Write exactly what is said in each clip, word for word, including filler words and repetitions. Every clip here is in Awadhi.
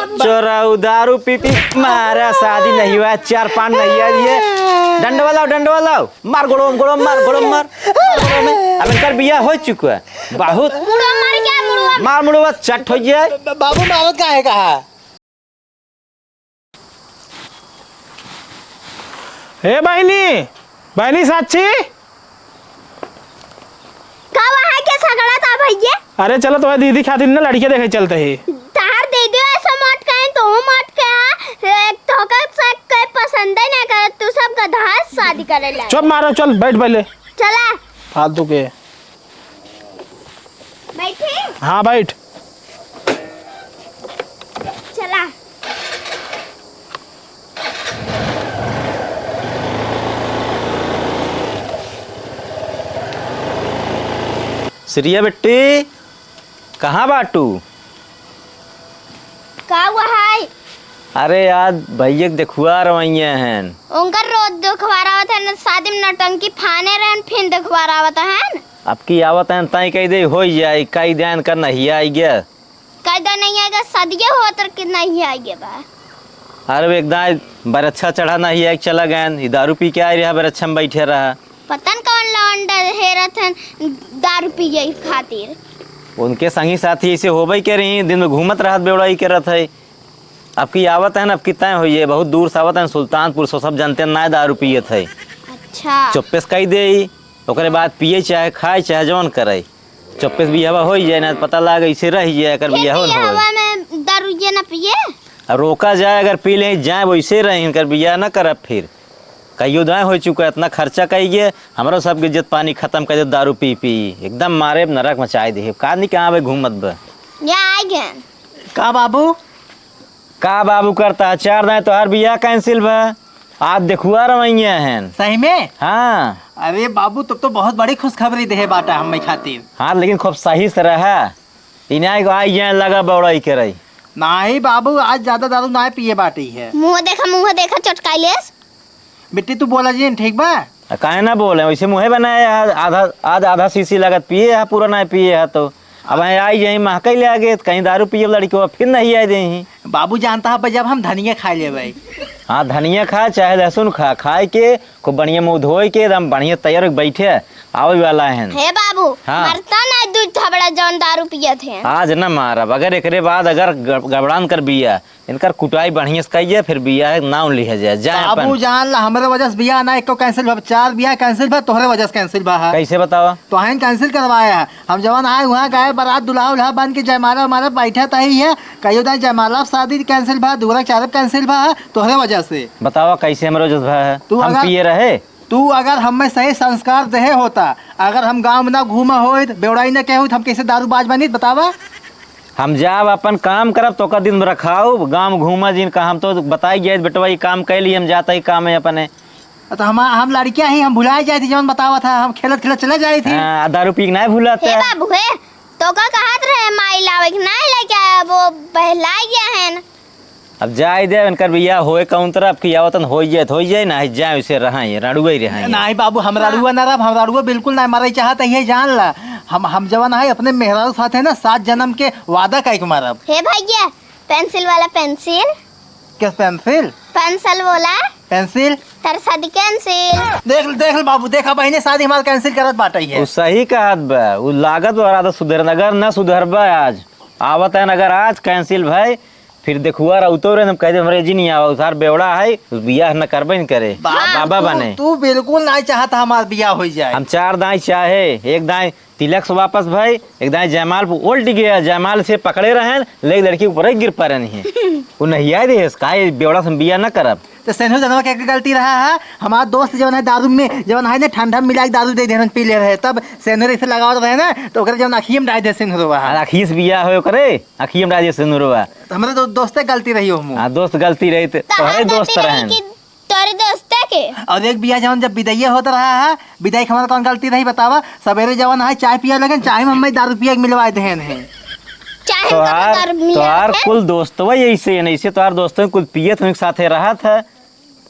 चोरऊ दारू पी पी मारा, शादी नहीं हुआ, चार पान नहीं है ये। डंडवा लाओ, डंडवा लाओ, मार गोड़ो में, गोड़ो में मार, गोड़ो में मार, गोड़ो में। अब इनकर बियाह हो चुका है, बहुत मुड़वा मार क्या, मुड़वा? मार मुड़वा, चट हो जाए। ब-, बाबू मारत का है कहा? ए बहिनी, बहिनी साक्षी। का वहाँ के झगड़ा था भैया? अरे चलो, तुम्हारे दीदी खातिर ना लड़के देखे चलते ही। तहार दीदी ऐसा मत कहें, तू मत कहा। एक तो का से कोई पसंद ही ना करे, तू सब गधा है, शादी करे ला। चुप मारो, चल बैठ पहले। चला। फालतू के। बैठे? हाँ, बैठ। चला। श्रिया बेटी, कहाँ बाटू? का हुआ है? अरे यार, भैया के देखुआ रवैया हैं। उनकर रोज देखुआ रवत है, न शादी में नौटंकी फाने रहन, फिर देखुआ रवत है। अब की आवत हैं, ताई कह दे, हो जाए, कह देन कर नहीं आई गया। कह दे नहीं आएगा, सदिये होत कि नहीं आएगा बा। अरे, वो एक दाई बरच्छा चढ़ा नहीं है, चला गए, ये दारू पी के आए रहा, बरच्छा में बैठे रहा। पता न कौन लौंडा हेरत हन दारू पिए खातिर। उनके संगी साथी ऐसे होबे के रही, दिन में घूमत रहत बेवड़ाई करत है। अब की आवत है ना, अब की तय होइए, बहुत दूर से आवत है, सुल्तानपुर से, सब जानते हैं, ना दारू पियत है। अच्छा। चुप्पे से कह दे, ओकरे बाद पिए चाहे खाए चाहे जौन करे, चुप्पे से बियाहवा होई जाए, ना पता लागे ऐसे रह जाए, एकर फिर बियाह न होए। बियाहवा में दारू ये ना पिए। अब रोका जाए, अगर पी ले जाए, वैसे रहे, इनकर बियाह ना करब फिर। कहियो दाएँ हो चुका, इतना खर्चा कई गए, हमरो सबके इज्जत पानी खत्म कर दे, दारू पी पी एकदम मारे नरक मचाए दे। का नहीं कहाँ बे घूमत बे। या आ गए। का बाबू? का बाबू करता है? चार दाएँ तोहार बियाह cancel बा। आज देखुआ रवैया हैं। सही में? हाँ। अरे बाबू, तब तो बहुत बड़ी खुशखबरी देहे बाटा हमें खातिर। हाँ, लेकिन खूब सही से रहा। इनाय को आई जाए लगा बौड़ाई करे। नहीं बाबू, आज ज्यादा दारू ना पिए बाटी है। मुँह देखा, मुँह देखा, चटकाई लेस। बिट्टी, तू बोला जी, ठीक बा? आ, काहे ना बोले, वैसे मुँहे बनाए है, आधा, आज आधा शीशी लगत पिए है, पूरा ना पिए है तो। अब यहाँ आई जाई, महकई ले आगे, तो कहीं दारू पिए लड़की फिर नहीं आए देही। बाबू जानता है, जब हम धनिया खा लेबै। हाँ, धनिया खा, चाहे लहसुन खा, खाए के खूब बढ़िया मुँह धोए के, एकदम बढ़िया तैयार होके बैठे, आवे वाला है। हे बाबू, हाँ। मरता ना दू थबड़ा जौन दारू पियत है। आज ना मारब, अगर एकरे बाद अगर ग-, गबड़ान कर बिया, इनकर कुटाई बढ़िया से कइए, फिर बियाह के नाम लिहे जाए, जाए बाबू अपन। जान ला, हमरे वजह से बियाह ना एको cancel भा, चार बियाह cancel भा, तोहरे वजह से cancel भा है। कैसे बतावा? तोहन cancel करवाया है। हम जवन आए वहाँ गए, बारात दुल्हा उल्हा बन के जयमाला उमाला बैठा तही है, कहियो दाई जयमाला शादी cancel भा, दूरा चारब cancel भा, तोहरे वजह से। बतावा कैसे हमरे वजह से भा है? तू हम अगर पिए रहे? तू अगर हमें सही संस्कार देहे होता, अगर हम गाँव में ना घूमा होइत, बेवड़ाई ना कहे होइत, हम कैसे दारूबाज बनित, बतावा? हम जाब अपन काम करब, तोका दिन भर रखाउब, गाँव घूमा जिन का, हम तो बताई गए, "बेटवा, ई काम कैली, हम जाता ही काम है अपने।" तो हम, हम लड़कियाँ ही, हम भुलाए जाए थे, जौन बतावा था, हम खेलत खेलत चले जाए थे। हाँ, दारू पी के नहीं भुलाते। हे बाबू, हे, तोका कहत रहे, माई लावे के नहीं लेके आया, वो बहला गया है ना। अब जाए दे, इनकर बियाह होए कौन तरह, अब की आवतन होई जाए, होई जाए, ना जाए, उसे रहाए, रड़ुए ही रहाए। नहीं बाबू, हम हाँ। रड़ुआ ना रहब, हम रड़ुआ बिल्कुल ना मरे चाहत, ये जान ला। हम, हम जवन है अपने मेहरारू साथ है ना, सात जन्म के वादा कइ के मरब। हे भैया, pencil वाला pencil। क्या pencil? Pencil बोला। Pencil? तरसदी cancel। देख, देख ले बाबू, देखा बहिने शादी हमार cancel करत बाटे है। उ सही कहत बा, उ लागत बा आधा सुधर, अगर ना सुधरबा आज, आवत है अगर आज cancel भाई, फिर देखुआ रउतो रे, हम कह दे, "हमरे जी नहीं आवा, उधार बेवड़ा है, उस बियाह न करबे न करे, बाबू, बाबा तू, बने।" तू बिल्कुल नहीं चाहत हमार बियाह हो जाए। हम चार दाई चाहे, एक दाई तिलक से वापस भाई, एक दाई जयमाल पर उल्ट गया, जयमाल से पकड़े रहन, ले लड़की ऊपर ही गिर पड़े नहीं है। वो नहीं आए दे, का ये बेवड़ा से हम बियाह न करब। तो सेन्हू जनवा के, के गलती रहा है, हमार दोस्त जवन है दारू में, जवन है ना ठंडा में मिला के दारू दे देहन, पी ले रहे, तब सेन्हू ऐसे लगावत रहे ना, तो ओकरे जवन अखिए में डाल दे सेन्हू रहा। अखिए से बियाह हो ओकरे, अखिए में डाल दे सेन्हू रहा। तो हमरे तो दोस्ते गलती रही हो मुँह। हाँ, दोस्त गलती रही तो तोहरे तोहरे दोस्त गलती रही रहन। कि तोहरे दोस्ते के? और एक बिया जवन जब बिदैया होत रहा है, बिदाई के हमार कौन गलती रही बतावा? सवेरे जवन है चाय पिया लगन, चाय में हमें दारू पिया के मिलवा देहन है। चाहे तो तोहार, दारू मिला तोहार है। कुल दोस्तवा यही से है, ऐसे तोहार दोस्तों कुल पियत हुई साथे रहत है,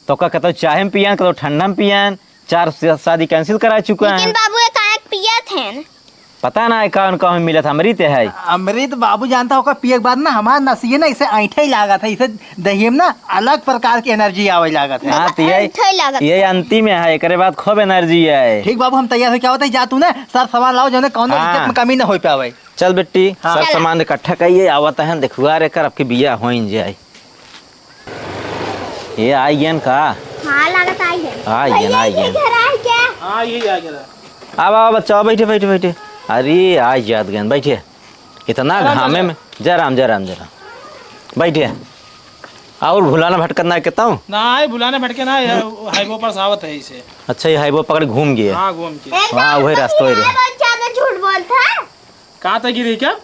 तो का कहता चाहे में पियान, कहता ठंडा में पियान, चार स-, शादी cancel करा चुका लेकिन है। बाबू, ये काहे के पियत हैं? पता ना है कौन कौन मिलत, अमृत है। अमृत बाबू जानता होगा, पिए के बाद ना हमार नसिए ना इसे ऐंठे ही लागत है, इसे दहिए में ना अलग प्रकार की एनर्जी आवे लागत है। हाँ, तो ये, ऐंठे ही लागत ये है। अंतिम है, एकरे बाद खूब एनर्जी है। ठीक बाबू, हम तैयार हो क्या होता है, जा तू ना सब सामान लाओ, जो ना कौनो हाँ। इज्जत में कमी ना हो पावे। चल बेटी, हाँ। सब चल। सामान इकट्ठा करिए, आवत है, देखुआ रे कर, आपके बिया होइन जाए। ये आई गयन का? हाँ, लागत आई गयन। आई गयन, भैया, आई ये गयन। घर आई क्या? हाँ, यही आ गया। आवा, आवा, बच्चा, बैठे, बैठे, बैठे। अरे, आई जात गयन, बैठे। इतना आराम से घामे बैठो। में, जय राम, जय राम, जय राम। बैठे। और भुलाना भटकत ना केताऊ? ना, आई भुलाना भटके ना, ये हाईवे पर से आवत है इसे। अच्छा, ये हाईवे पकड़ घूम गए। हाँ, घूम के। एकदम हाँ, वही रास्ता वही रहे। बहुत ज्यादा झूठ बोलता है। कहाँ तक गिरी कब?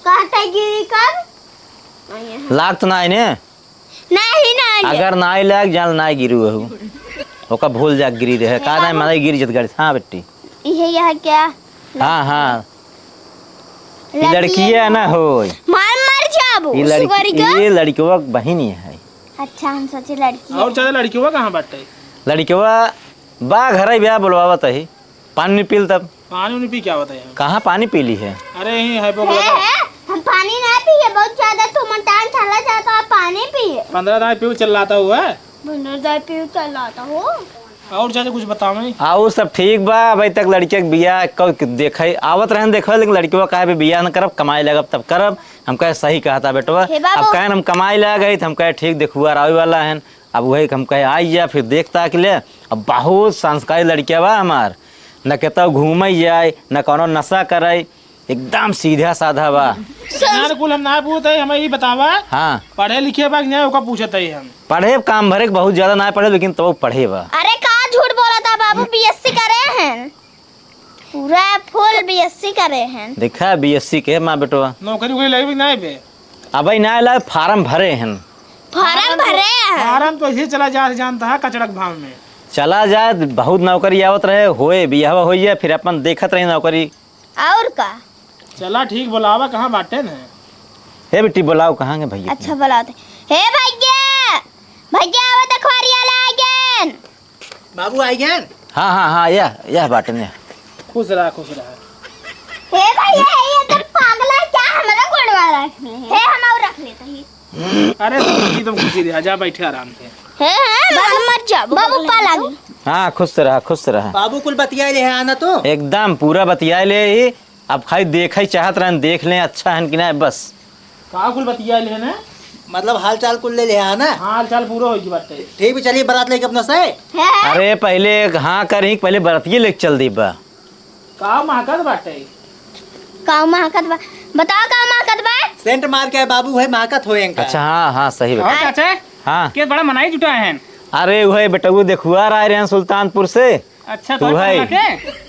कहाँ तक गिरी कब? लाग तो ना आइने? नहीं, नहीं। अगर ना आई लाग, जान ना गिरू हूँ। ओका भूल जा गिरी रहे। का नहीं, मारे गिरी जत गाड़ी। हाँ, बेटी। इहे यह क्या? हाँ, हाँ। ये लड़की लड़किए है ना होय। मार, मर जाबो, ये लड़की, सुगरी का। ये लड़किवा के बहिन ही है। अच्छा, हम सोचे लड़की और है। ज्यादा लड़किवा कहाँ बाटे? लड़किवा बा घर ही ब्याह बोलवावत ही। पानी नहीं पील तब। पानी उनी पी क्या होता है? कहाँ पानी पी ली है? अरे, यहीं है, हे, बोकला का। हे, हम पानी ना पिए, बहुत ज्यादा तुमन टाइम चला जाता है, पानी पिए। पंद्रह दाई पीऊ चिल्लाता हुआ। पंद्रह दाई पीऊ चिल्लाता हो। और चाचा कुछ बताओ नहीं। और सब ठीक बा, अभी तक लड़के के बियाह क-, देखे, आवत रहन देखे, लेकिन लड़किवा कहे, "अभी बियाह न करब, कमाए लगब तब करब।" हम कहे, "सही कहता बेटवा।" हे बाबू। अब कहे, "हम कमाए लग गई," तो हम कहे, "ठीक, देखुआ आवे वाला है।" अब वही हम कहे, "आई जा, फिर देख ताक ले।" अब बहुत संस्कारी लड़किया बा हमार, न केतौ घूमे जाए, न कौनो नशा करे, एकदम सीधा साधा बा। यार, कुल हम ना पूछत है, हमें ई बतावा। हाँ। पढ़े लिखे बा कि नहीं, ओका पूछत है हम। पढ़े काम भरे के बहुत ज्यादा ना पढ़े, लेकिन तब पढ़े बा। अरे, का झूठ बोलत है बाबू, बीएससी करे हैं, पूरा फुल बीएससी करे हैं। देखा, बीएससी के माँ बेटवा। नौकरी वोकरी लगी भी नहीं बे। अबे ना ला, फार्म भरे हैं। फार्म भरे हैं। फार्म तो यही चला जा, जानता है, कचड़क भाव में। चला जाए, बहुत नौकरी आवत रहे, होए, बियाहवा होइए, फिर अपन देखत रही नौकरी। और का? चला ठीक, बोलावा, कहाँ बाटे न? हे बेटी, बोलाओ, कहाँ के भैया? अच्छा, बोलाओ तो। हे भैया, भैया, आवा, देखवारी वाला आ गए। बाबू आ गए? हाँ, हाँ, हाँ, यह, यह बाटे ने। खुश रहा, खुश रहा। हे भैया, ये तो पागल है क्या? हमारा गोड़वा रख ले। हे, हम और रख लेते हैं। अरे, तुम खुशी रहा, जा बैठे आराम से। हे, हे, बाबू मर जा, बाबू पा लागी। हाँ, खुश रहा, खुश रहा। बाबू कुल बतिया ले है आना तो। एकदम पूरा बतिया ले ही। अब खाली देखे चाहत रहन, देख लें अच्छा है कि ना, बस। का कुल बतिया ले है ना? मतलब हाल चाल कुल ले ले है ना? हाँ, हाल चाल पूरा हो गई बात है। ठीक भी चलिए, बारात लेके अपना से। हे, हे। अरे पहले हाँ कर ही, पहले बरतिये लेके चल दी बा। का महकत बाटे? का महकत बा? बताओ का महकत बा? सेंट मार के आए बाबू, है महकत होए इनका। अच्छा, हाँ, हाँ, सही बात। और चाचा? हाँ। के बड़ा मनाई जुटा है। अरे वही बेटऊ देखुआ रहा रहे हैं सुल्तानपुर से। अच्छा, तू तो है। पगला के?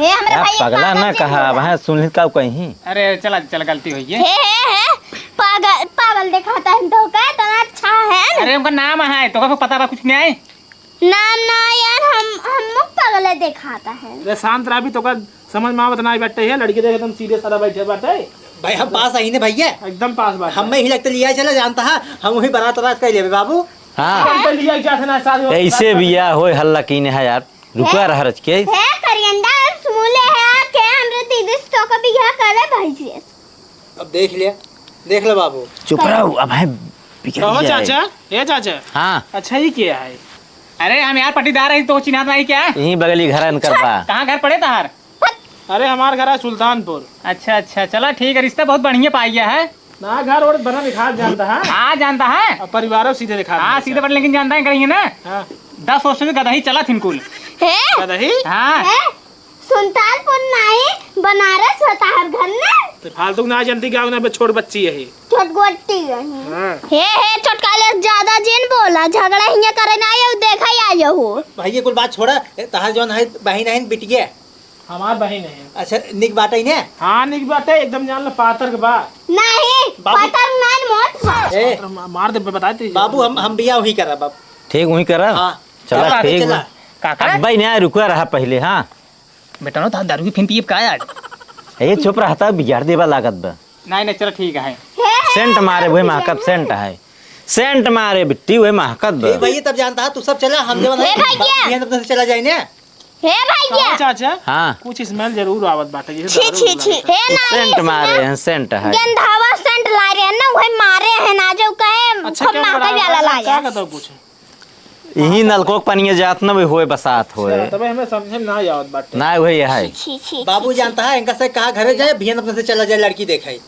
हे, हमरे आप भाई पगला पागल ना के कहा, बोला। वहाँ सुन का कहीं। अरे चला, चला, गलती हुई है। हे, हे, हे, पागल, पागल दिखाता है तो का इतना अच्छा है? अरे उनका नाम है, तो का पता बा कुछ नहीं? नाम ना यार, हम, हम लोग पगले दिखाता है। अरे शांत रहा, भी तो का समझ में आवत ना बैठे है, लड़की देख एकदम सीरियस सारा बैठे बाटे। भाई हम पास आई ने भैया। एकदम पास बाटे। हम ही लगते लिया चला जानता है, हम वही बारात रात कर लेबे बाबू। हाँ। हम तो लिया क्या था ना साथ में। ऐसे बिया होए हल्ला कीने है यार, रुका रह रच के। हे करियंदा, सुन ले है के हमरे दीदी से तो का बिया करे भाई जी। अब देख लिया, देख ले बाबू। चुप रहो, अब है बिगड़ कहो जाए। चाचा, ए चाचा। हाँ। अच्छा, ये क्या है? अरे, हम यार पट्टीदार हैं, तो चिन्हात नहीं क्या? यहीं बगली घर इनकर बा। कहाँ घर पड़े तहार? अरे, हमार घर है सुल्तानपुर। अच्छा, अच्छा, चला ठीक है, रिश्ता बहुत बढ़िया पाई गया है। ना, घर और बना दिखा जानता है। हाँ, जानता है। अब परिवारों सीधे दिखा हाँ, देता सीधे है। पर लेकिन जानता है, करेंगे ना। हाँ। दस वर्ष से गदही चला थिन कुल। हे? गदही? हाँ। हे? सुल्तानपुर नहीं, बनारस होता है घर ना। तो फालतू ना जानती क्या, उन्हें छोट बच्ची है। छोट गोटी है। हाँ। हे, हे, छोटका ले ज्यादा जिन बोला, झगड़ा हियां करे ना आयो, देखा ही आयो हो। भाई, ये कुल बात छोड़ा, ए, तहार जौन है, बहिन है, बिटिया। हमार बहिन है। अच्छा, निक बाटे ने? हाँ, निक बाटे, एकदम जान लो, पातर के बा। नहीं, बाबू। पातर नहीं, मोट बा। ए, पातर मा-, मार दे, बता दे। बाबू, हम, हम बिया वही करा, बाबू। ठीक वही करा? हाँ। चला, चला, ठीक चला। बा। काका? अब भाई, नहीं, रुका रहा पहले, हाँ। बेटा, ना, तो दारू की फिन पिए का आज? ए, चुप रहता, बिगाड़ देबा लागत बा। नहीं, नहीं, चलो, ठीक है। सेंट मारे, वही महकत सेंट है। सेंट मारे, बिट्टी, वही महकत बा। ए, भैया, तब जानता है, तू सब चला, हम जब ए, भैया। बिहान अपने से चला जाए ने। हे भैया। कहो चाचा। हाँ। कुछ smell जरूर आवत बाटे, जैसे छी, दारू छी, वाला छी। लागत है। हे नाई, scent मारे हैं, scent है। गेंधावा scent ला रहे हैं ना, वही मारे हैं ना, जो कहे अच्छा, खूब क्या मारता मारा जाला है? लाया। का कहता कुछ? यही नलको के पनिया जात न, वही होए बसात होए। अच्छा, तबे हमें समझे में ना आवत बाटे। ना, वही है। छी, छी, बाबू छी, जानता है, इनका से कहा घरे जाए, भियान अपने से चला जाए, लड़की देखे।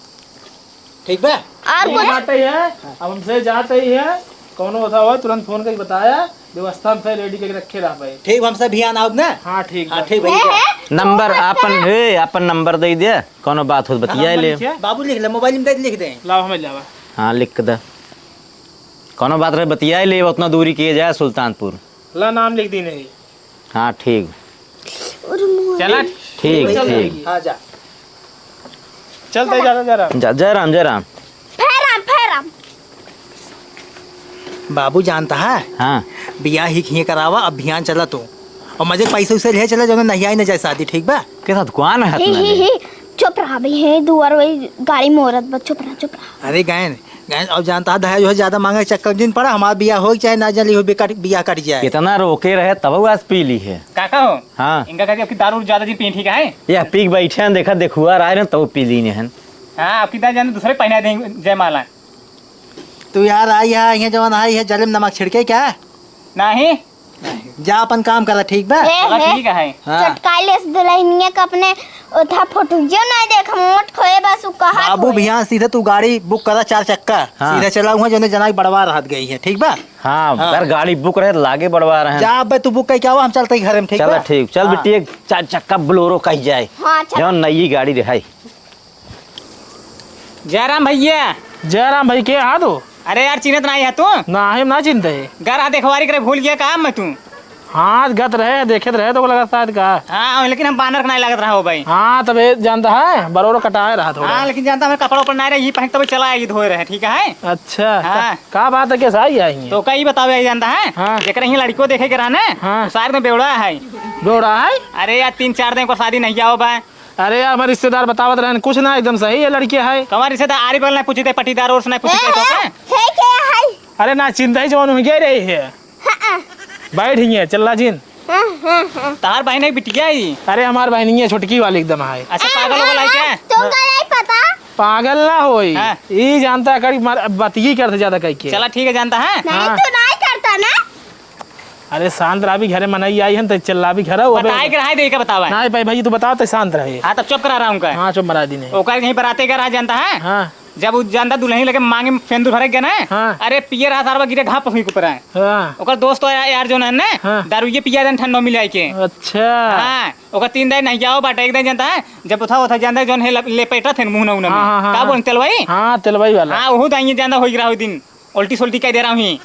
ठीक बा? और ये कुछ? बात ही है, अब हमसे जात ही है, कौनो होता हो, तुरंत फोन करके बताया, व्यवस्था हमसे ready करके रखे रह भाई। ठीक, हमसे भियान आउब ना? हाँ, ठीक हाँ, बा। ठीक भैया। हे, हे, नंबर तू आपन, बता। हे, आपन नंबर दे दे, कौनो बात हो, हाँ, बतिया नंबर ले। लिखिए। बाबू लिख ले, मोबाइल में दे, लिख दे। लाओ, हमें लावा। हाँ, लिख दे। कौनो बात रहे, बतिया ले, उतना दूरी किए जाए सुल्तानपुर। ला, नाम लिख दी नहीं। हाँ, ठीक। चला, ठीक, चल ठीक। जाएगी। हाँ, जा। चल, तै जा, जा, जा। जा, जय राम, जय राम। फेराम, फेराम। बाबू जानता है? हाँ। बियाह ही खिए करावा, अब भियान चला तू। और मजे पैसे उसे ले चला, जो नहीं आई न जाए शादी, ठीक बा? के साथ कौन है ही, इतना ही, देर? ही। चुप रहा भाई, हे दुआर वही गाड़ी मोरत बा, चुप रहा, चुप रहा। अरे गैन, गैन, अब जानता है, दहेज वहेज ज्यादा मांगे के चक्कर में जिन पड़ा, हमार बियाह हो चाहे ना जली हो, बेकार बियाह कट जाए। इतना रोके रहे, तब आज पी ली है। काका हो? हाँ। इनका कहती, अब की दारू ज्यादा दिन पी, ठीक है? ये पी के बैठे हैं, देखा, देखुआ रहा है ना, तब पी ली ने हन। हाँ, अब की दारू जाने दूसरे पहना देंगे जयमाला। तू यार आई है, यहाँ जवान आई है, जले में नमक छिड़के क्या? नहीं। जा अपन काम करा, ठीक बा? हे, चला, हे। ठीक है। हाँ। चटकाई लेस दुल्हनिया के अपने उठा फोटुइयो नहीं देख, मोट खोए बस उ कहा बाबू, खोए। भियान सीधे तू गाड़ी book करा, चार चक्का। हाँ। सीधे चला हुआ, जौने जना के बड़वा रहत गई है, ठीक बा? हाँ, हाँ। अगर गाड़ी book रहे, लागे बड़वा रहे। जा, अबे तू book कइ के आवा, हम चलते ही घरे में, ठीक चला, बा? ठीक। चल हाँ। बिट्टी, एक चार चक्का Bolero कही जाए। हाँ, चल। जौन नई गाड़ी रहे। जयराम भैया। जयराम भाई, के हा तू? अरे यार, चिन्हत नाही है तू? नाही, हम ना चिन्हत है। घर आ देखवारी करे भूल गया का मैं तू? हाँ, गत रहे, देखत रहे तो लगा शायद का। हाँ, लेकिन हम बानर का नाही लागत रहा हो भाई। हाँ, तबे जानता है, Bolero कटाए रहा थोड़ा। हाँ, लेकिन जानता है, कपड़ा उपड़ा नाही रहे, ये पहन के तबे चला आई धोए रहे, ठीक है? अच्छा, हाँ। का, का बात है, कैसा आई है ये? तो का ई बतावे आई जानता है? हाँ। जेकरे ही लड़कियों देखे के रहा ना, हाँ। सार में बेवड़ा है। बेवड़ा है? अरे यार, तीन चार दिन को शादी नहीं आओ बा। अरे यार, हमारे रिश्तेदार बतावत रहन, कुछ ना, एकदम सही है लड़की है। कमर रिश्तेदार आरी बगल ना पूछी थे, पटीदार और से ना पूछी थे, तो हे, का? हे, के है? अरे ना, चिन्हत ही जौन हुई गए रही है। हाँ। बैठ ही है, चल्ला जिन। हाँ, हाँ, हाँ। तार बहिन है बिटिया ही। अरे हमार बहिन ही है, छोटकी वाली एकदम है। अच्छा, पागल हो गई क्या? तो का नहीं पता? पागल ना होई। हाँ। ई जानता है, कड़ी मार, बतिये करते ज्यादा कह के। चला ठीक है, जानता है। नहीं, हाँ। तू नहीं करता ना। अरे शांत रहा, अभी घरे मनई आई हन, त चिल्ला भी घर हो, अबे। बताए के रहा है, देखे बतावा। ना भाई, भाई, तू बताओ, त शांत रहे। हाँ, तब चुप करा रहा हूँ का? हाँ, चुप मरा दी नहीं। ओकर कहीं बराते का रहा जानता है? हाँ। जब उ जानता दुल्हन लेके मांगे में फेंदुर भरे गया ना, हाँ। अरे पिए रहा सारवा गिरे घाप हुई ऊपर है। हाँ। ओकर दोस्त या-, यार जो है ना, हाँ। दारू ये पिया देन ठंडो मिले के। अच्छा। हाँ, ओकर तीन दाई नहीं जाओ बाटे, एक दाई जानता है, जब उठा उठा जानता है, जौन है लप-, लेपेटा थे मुंह ना उन्हें हाँ, में। हाँ, हाँ, का हाँ। बोल तेलवाई? हाँ, तेलवाई वाला। हाँ, वहू दाई ये जानता होई रहा दिन। उल्टी सुल्टी कह दे रहा हूँ।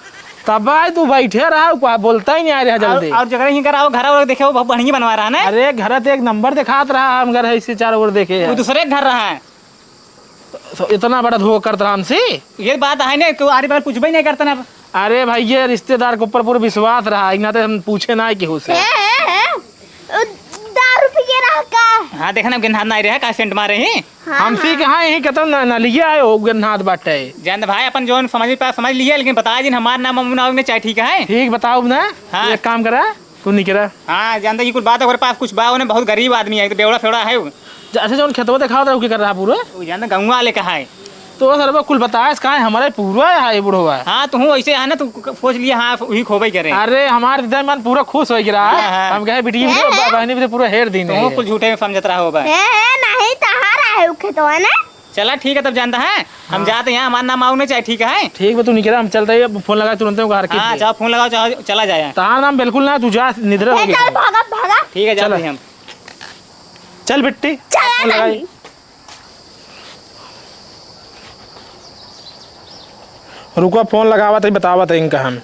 तब भाई तू बैठे रहा, कोई बोलता ही नहीं आ रहा और, जल्दी। और जगह ही घर आओ, घर और देखे वो बहुत बढ़िया बनवा रहा ना। अरे घर तो एक नंबर दिखात रहा, हम घर है इससे चारों ओर देखे वो हैं। दूसरे घर रहा है। तो इतना बड़ा धोखा करत रहा हमसे। ये बात है ना, क्यों आरी बार पूछबे नहीं करता ना। अरे भाई ये रिश्तेदार के ऊपर पूरा विश्वास रहा, इतना तो हम पूछे ना केहू से। है, है, है। उ दारू पिए रहा का? हाँ, देखा ना, गेंधात ना रहा, का सेंट मारे ही। हाँ, हमसे हाँ। कहाँ यही कहता ना, ना लिया है, वो गेंधात बाटे। जान भाई, अपन जौन समझ पा, समझ लिया, लेकिन बता जिन, हमार नाम वाम ना चाहे, ठीक है? ठीक, बताओ ना। हाँ। एक काम करा, तू निकरा। हाँ, जानता ये कुल बात है, ओकरे पास कुछ बा, उन्हें बहुत गरीब आदमी है, तो बेवड़ा फेवड़ा है वो। अच्छा, जौन खेतवा देखावत रहा, वो के कर रहा पूरा? वो जानता गंगवा वाले कहा है। तो सरवा कुल बताए, कहाँ है हमारे पूरा है ये बुढ़वा? हाँ, तो हूँ ऐसे है ना, तू क-, सोच लिया, हाँ, वही खोबे करे। अरे, हमारे दिल मन पूरा खुश हो गया। हाँ, हाँ। हम कहे, "बिटिया, हैं? बा-, बहनी भी तो पूरा हेर दीन तो है।" कुल झूठे में समझत रहा हो बा। हैं, हैं, नहीं, तहार है उ खेतवा ना। चला, ठीक है, तब जानता है, हम हाँ। जाते हैं, हमारा नाम आऊ नहीं चाहे, ठीक है? ठीक बा, तू निकला, हम चलते हैं, अब फोन लगा तुरंत, घर के हाँ, लिए। चाहो फोन लगाओ, चाहो चला जाए। तहार नाम बिल्कुल ना, तू जा, निधर हो ए, गया। चल, भागा, भागा। ठीक है, जाते चला। हैं हम। चल बिट्टी, चला फोन लगाई। नहीं। रुको, फोन लगावत है, बतावत है इनका हम।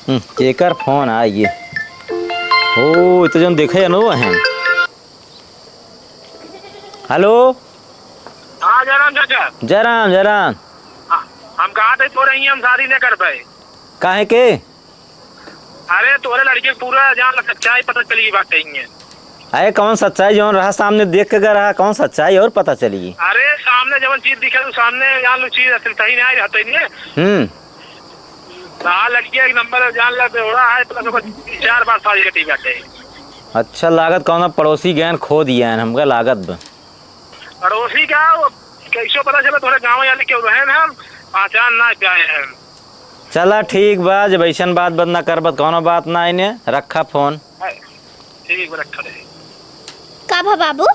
हम्म, केकर फोन आ ये? ओ, इ तो जौन देखे है ना वो है। हेलो। हाँ, जयराम चाचा। जयराम, जयराम। हाँ, हम कहा थे तोरे ही हम शादी नहीं कर पाए। काहे के? अरे, तोरे लड़के के पूरा जान ला सच्चाई पता चली बात कही है। अरे कौन सच्चाई, जौन रहा सामने देख के गए रहा, कौन सच्चाई और पता चली? अरे सामने जवन चीज दिखे, तो सामने जान लो चीज असल सही नहीं रहते नहीं। हम्म। हाँ, लड़किया एक नंबर है, जान ले बेवड़ा है, plus ओकर तीन चार बार शादी कटी बाटे। अच्छा, लागत कौनो पड़ोसी गैन खो दिया है, हमका लागत बा। पड़ोसी का, वो कैसे पता चला? थोड़े गाँव वाले क्यों रहे ना, हम पहचान ना पाए हैं। चला ठीक बा, जब ऐसन बात बंद ना करबत, कौनो बात ना, इन्हें रखा फोन। ठीक बा, रखा रहे। का भा बाबू?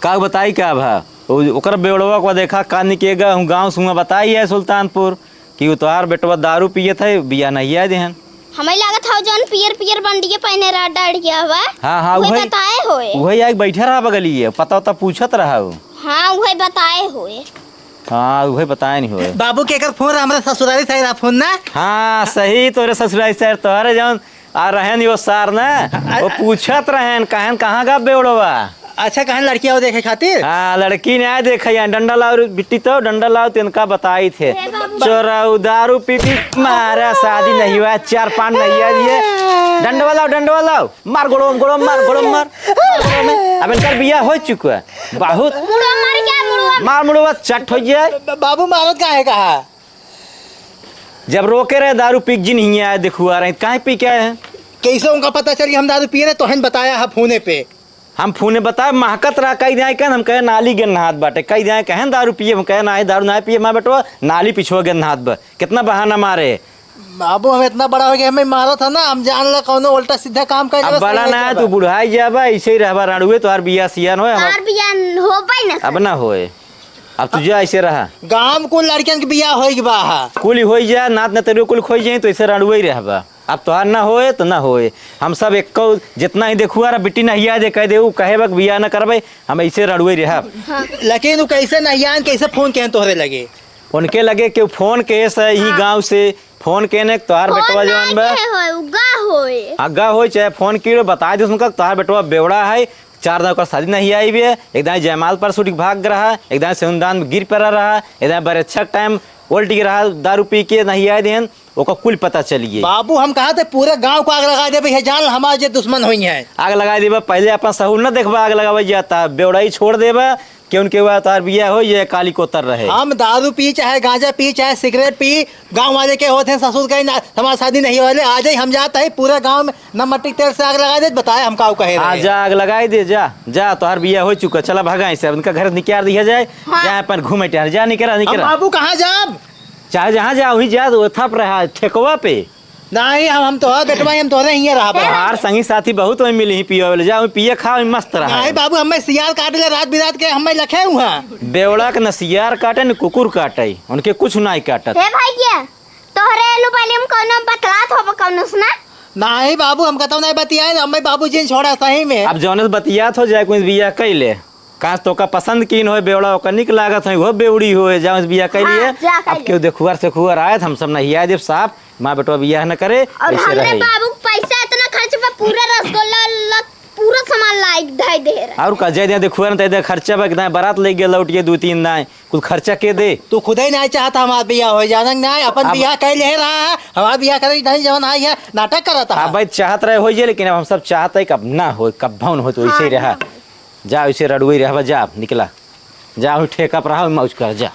का बताई का भा? ओ-, ओकर बेवड़वा को देखा, का निकेगा, हम गाँव सुआ बताई है सुल्तानपुर कि उ तोहार बेटवा दारू पियत है, बिया नहिया देहन। हमें लागत हौ जौन पियर पियर बंडिये पहने रहा डर गया हुआ। हाँ, हाँ, उहे उहे, बताए होए। उहे आके बैठा रहा बगलिए, पता उता पूछत रहा हो। हाँ, उहे बताए होए। हाँ, उहे बताए नहीं होए। बाबू के एकर फोन रहा, हमरा ससुरारी साइड रहा फोन ना। हाँ, सही, तोरे ससुरारी साइड तोहरे जौन आ रहे नहीं वो सार ना, वो पूछत रहन, कहन कहाँ गा बेवड़वा? अच्छा, कहन लड़की आओ देखे खातिर? हाँ, लड़की नहीं आए देखे यहाँ, डंडा लाओ रे बिट्टी, तो डंडा लाओ, तो इनका बताई थे। ए बाबू। चोरऊ दारू पी पी मारा, शादी नहीं हुआ, चार पान नहीं आ दिए। डंडवा लाओ, डंडवा लाओ, मार गोड़ो, गोड़ो मार, गोड़ो मार। अब इनकर बिया हो चुका है, बहुत। मुड़वा मार क्या, मुड़वा? मार मुड़वा चट हो जाए। ब-, बाबू मारत काहे कहा? जब रोके रहे दारू पी के जिन हियाँ आए, देखुआ रहे, काहे पी के आए हैं? कैसे उनका पता चल कि हम दारू पिए रहे? तोहन बताया है फोने पे। हम फोने बताए, महकत रहा, कई दिया कहन, हम कहे नाली गन नहात बाटे, कई दिया कहन दारू पिए, हम कहे नाही दारू नाही पिए, मैं बेटवा नाली पिछुआ गन नहात बा। कितना बहाना मारे। बाबू, हम इतना बड़ा हो गया, हमें मारा था ना, हम जान ला कौनो उल्टा सीधा काम कर अब देबे, बड़ा सही ना है, जाबा। तू बुढ़ाई जाबा, ऐसे ही रहबा, राड़ुए तोहार बिया सियान होए, हम तार बिया होबे ना अब कर। ना होए। अब तू जा, ऐसे रहा। गांव कुल लड़कियन के बियाह होई के बा हा। कुल होई जा, नात नतरियो कुल खोई जाई, तो ऐसे रंडुए ही रहबा। अब तोहार ना होए तो ना होए, हम सब एक्को जितना ही देखुआ रहा, बिट्टी नहिया दे, कह दे, उ कहे बक बियाह न करबे, हम ऐसे रंडुए ही रहब। हाँ। लेकिन उ कैसे नहियान, कैसे फोन केहन तोहरे लगे? उनके लगे कि फोन के से ही हाँ। गाँव से फोन केने तोहार फोन बेटवा ना जवन बा। के होए, उगा होए। अग्गा होए चाहे फोन की बता दे उनका, तोहार बेटवा बेवड़ा है, चार दिन ओकर शादी नहीं आई बे, एक दाई जयमाल पर सुट भाग रहा, एक दाई सेवनदान में गिर पड़ा रहा, एक दाई बरेच्छा टाइम उल्टी रहा, दारू पी के नहीं आए देहन, ओकर कुल पता चल गई। बाबू, हम कहा थे पूरे गांव को आग लगा देबे, ये जान हमारे जे दुश्मन होई हैं। आग लगा देबा, पहले अपन सहूर न देखबा, आग लगावे जाता, बेवड़ाई छोड़ देबा, कि उनके हुआ तार बिया हो, ये काली कोतर रहे। हम दारू पी, चाहे गांजा पी, चाहे सिगरेट पी, गांव वाले के होत हैं, ससुर के ना, हमार शादी नहीं वाले, आ जाई, हम जात है, पूरा गांव में नमक तेल से आग लगा दे, बताए हम काऊ कहे रहे। जा, आग लगाई दे, जा, जा, तोहार बिया हो चुका, चला भागा इसे, अब इनका घर निकाल दिया जाए, हाँ। जा अपन घूमे टहर, जा निकरा, हम निकरा। बाबू कहाँ जाब? चाहे जहाँ जा, वहीं जा, वो थप रहा ठेकवा पे। नहीं, हम, हम तोहर बेटवा, हम तोहरे हियाँ रहब। तोहार संगी साथी बहुत वहीं मिली ही पिए वाले, जा वहीं पिए खा, वहीं मस्त रहा। नहीं बाबू, हमें सियार काट ले रात बिरात के, हमें लखे हुआ। बेवड़ा के न सियार काटे, न कुकुर काटे, उनके कुछ नहीं काटत। हे भैया, तोहरे एलू बाली में कौनो बतलात हो कौनो सुना? नहीं बाबू, हम कतौ नहीं बतियाए, हमें बाबूजी ने छोड़ा सही में। अब जौने से बतियात हो जाए, कोई बिया कैले, काश तोका पसंद कीन होए बेवड़ा, ओका निक लागत होए, वो बेवड़ी होए, जाओ इस बिया कैली हाँ, है। जा अब कैली। केहू देखुआर से खुआर आए, तो हम सब नहीं आए देब साहब, माँ बेटवा बियाह न करे, और ऐसे हमरे रहे। बाबू के पैसा इतना खर्च बा, पूरा रसगुल्ला उल्ला, पूरा सामान लाई धई दे रहे। और का, जय दे देखुआर न, तय दे खर्चा बा, कितना बारात ले गए, लौट के दो तीन दाएं, कुल खर्चा के दे? तू खुदे नहीं चाहता हमार बियाह हो, जानक नहीं, अपन अब बियाह कैले रहा है, हमार बियाह करे नहीं, जवन आई है, नाटक करता है। अब भाई चाहत रहे हो ये, लेकिन अब हम सब चाहते हैं कि अब ना हो, कब भवन हो, तो ऐसे ही हाँ, रहा। ना हो। जा, वैसे रड़ुए रहबा, जा, निकला। जा, वही ठेका पर रहा, मौज कर, जा।